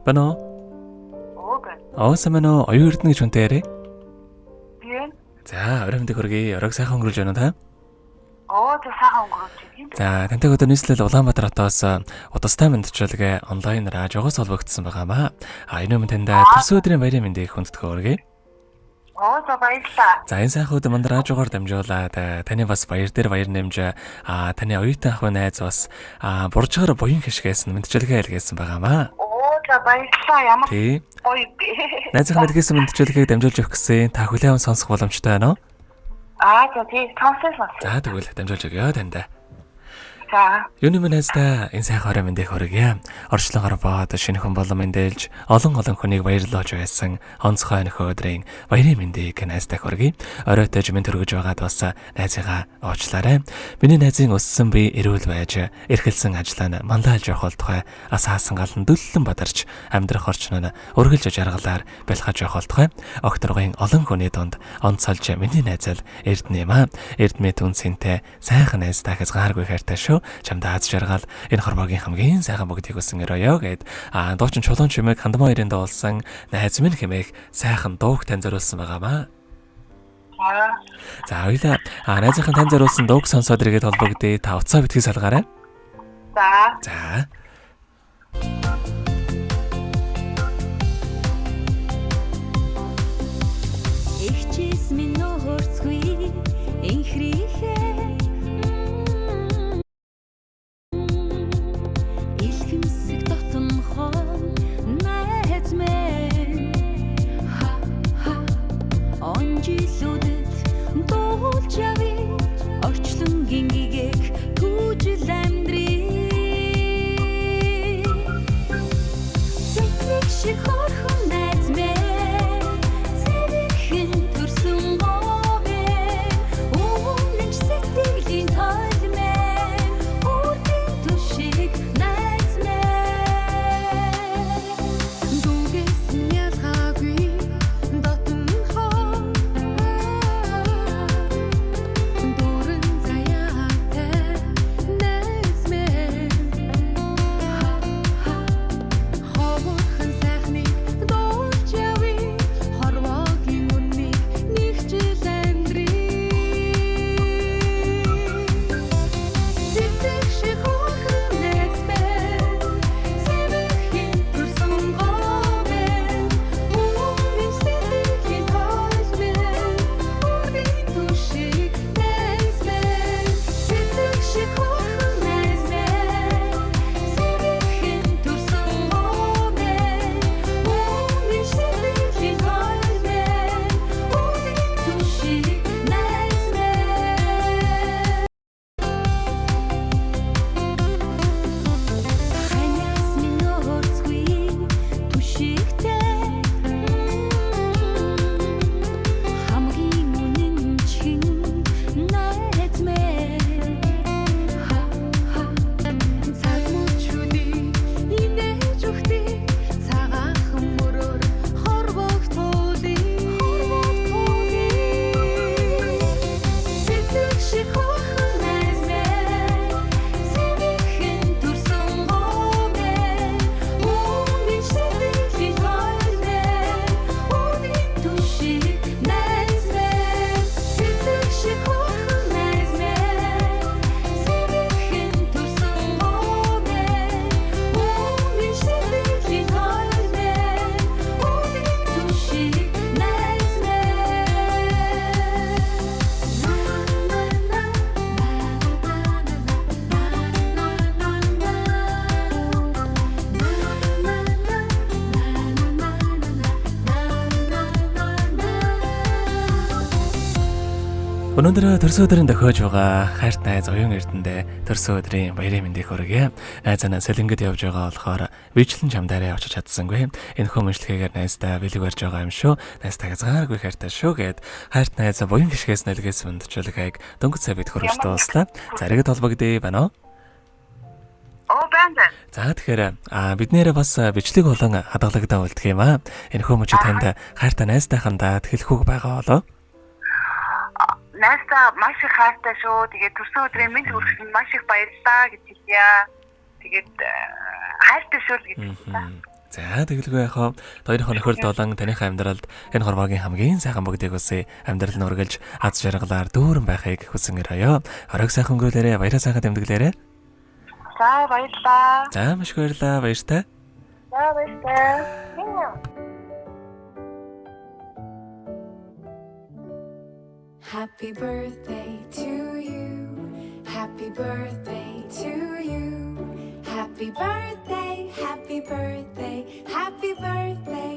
Байна уу? Оо байна. Оо сайн байна уу? Оюун Эрдэнэ гэж хүнтэй яриа. Тийм. За, орой мэндийг хүргэе. Оройг сайхан өнгөрүүлж байна уу та? Оо за сайхан өнгөрүүлж байна. За, тантай өдөр нийслэл Улаанбаатар хотоос удастай мэндчилгээ онлайн радиогоос холбогдсон байгаамаа. А энэ өмнө танд төрсөн өдрийн баярын мэндийг хүндэтгэн хүргэе. Оо за баярлалаа. За, энэ сайхан өдөр манд радиогоор дамжуулаад таны бас баяр дээр баяр нэмж таны оюутан ах найз бас буржгаар буян хишгээс нь мэндчилгээ илгээсэн байгаамаа. Оо за баярлалаа. Ямар Тий. гоё бэ. Найзынхаа илгээсэн мэндчилгээг дамжуулж өгөх гэсэн та хүлээн аван сонсох боломжтой байна уу? Аа за тий сонссон сонс. За, тэгвэл дамжуулж өгье танд. За. Юуны минь найздаа энэ сайхан орой мэндийг хүргье. Орчлон горбоод шинэхэн болон мэндэлж олон олон хүнийг баярлуулж байсан онцгой нөхөө өдрийн баярын мэндийг найздаа хүргье. Оройтож минь төргөж байгаад бас найзыгаа уучлаарай. Миний найзын өссөн бие эрүүл байж эрхэлсэн ажлаа нь манлайлж явах болтугай ас хаасан галан дүллэн бадарч амьдрах орчин нь үргэлж жаргалаар бэлхаж явах болтугай. Огторгын олон хүний дунд онцолж миний найз л Эрдэнэ юм аа. Эрдмээ түн сэнтэй сайхан найздаа хязгааргүй хайртай шүү. Чамд аз жаргал энэ хорвоогийн хамгийн сайхан бүгдийг өсөн өрөөё гэд дуучин чулуун чимээг хандмаа хоёрын дуулсан найз минь хэмээх сайхан дууг тань зориулсан байгаамаа. За. За хоёлаа найзынхаа тань зориулсан дууг сонсоод иргээд холбогдъё. Та уцаа битгий салгаарай. За. За. Ихчээс минь нөхөрцгүй инхрийнхээ илхэмсэг дотнохоо найз мэн ха ха он жилүүдэд дуулж явъя орчлонгийн гэгээх түүжил амьдрий цэцэг шиг хөрхөн найз мэн цэвэрхэн төрсөн говэ үнэн ч сэтгэлийн тойл мэн үрдийн түшиг найз мэн Дүгээс нь ялгаагүй дотнохоо дүүрэн заяатай найз мэн ховорхон сайхныг дуулж явъя хорвоогийн үннийг нэг жил амьдрий. Цэцэг шиг хөөрхөн найз мэн цэвэрхэн төрсөн говь үнэн сэтгэлийн тойл мэн үрдийн түшиг найз мэн цэцэг шиг хөөрхөн найз мэн цэвэрхэн төрсөн говь үнэн сэтгэлийн тойл мэн үрдийн түшиг найз мэн. Ханаас минь нөхөрцгүй түшигтэй хамгийн үнэн чин найз мэн Ха ха цаг мөчүүдийг инээж өгдөг цагаахан мөрөөр хорвог туулыг Цэцэг шиг хөөрхөн найз мэн цэвэрхэн төрсөн говь үнэн сэтгэлийн тойл мэн үрдийн түшиг найз мэн цэцэг шиг хөөрхөн найз мэн цэвэрхэн төрсөн говь үнэн сэтгэлийн тойл мэн үрдийн түшиг найз мэн. Өнөөдөр төрсөн өдрийн дохиож байгаа хайрт найз оюун Эрдэндээ төрсөн өдрийн баярын мэндийг хүргье. Найзаа сэлэнгэд явж байгаа болохоор бичлэн чамдаараа очиж чадсангүй. Энэхүү мэншлэгээр найздаа бэлэг барьж байгаа юм шүү. Найздаа хязгааргүй хайртай шүү гэд хайрт найз буян гიშгээс нэлгээс мэндчилгээг дөнгөж сая бид хөрөж дууслаа. За иргэд холбогдъё байна уу? Оо байна. За тэгэхээр бид нэрээ бас бичлэг болон хадгалагдаа үлдэх юм аа. Энэхүү мөчид танд хайртай найздайхандаа хэлэх үг байгаа болов? Найздаа маш их хайртай шүү. Тэгээд төрсөн өдрийн мэнд хүргэсэн маш их баярлалаа гэж хэлье. Тэгээд хайртай шүү л гэж хэлье. За тэгэлгүй яхаа хоёрын нөхөрд болон таныхаа амьдралд энэ хорвоогийн хамгийн сайхан бүгдийг хүсье. Амьдрал нь үргэлж аз жаргалаар дүүрэн байхыг хүсэн өрөөё. Оройг сайхан өнгөрүүлээрэй. Баяраа сайхан тэмдэглээрэй. За баярлалаа. За маш их баярлалаа. Баяртай. За баярлалаа. Happy birthday to you. Happy birthday to you. Happy birthday, happy birthday, happy birthday.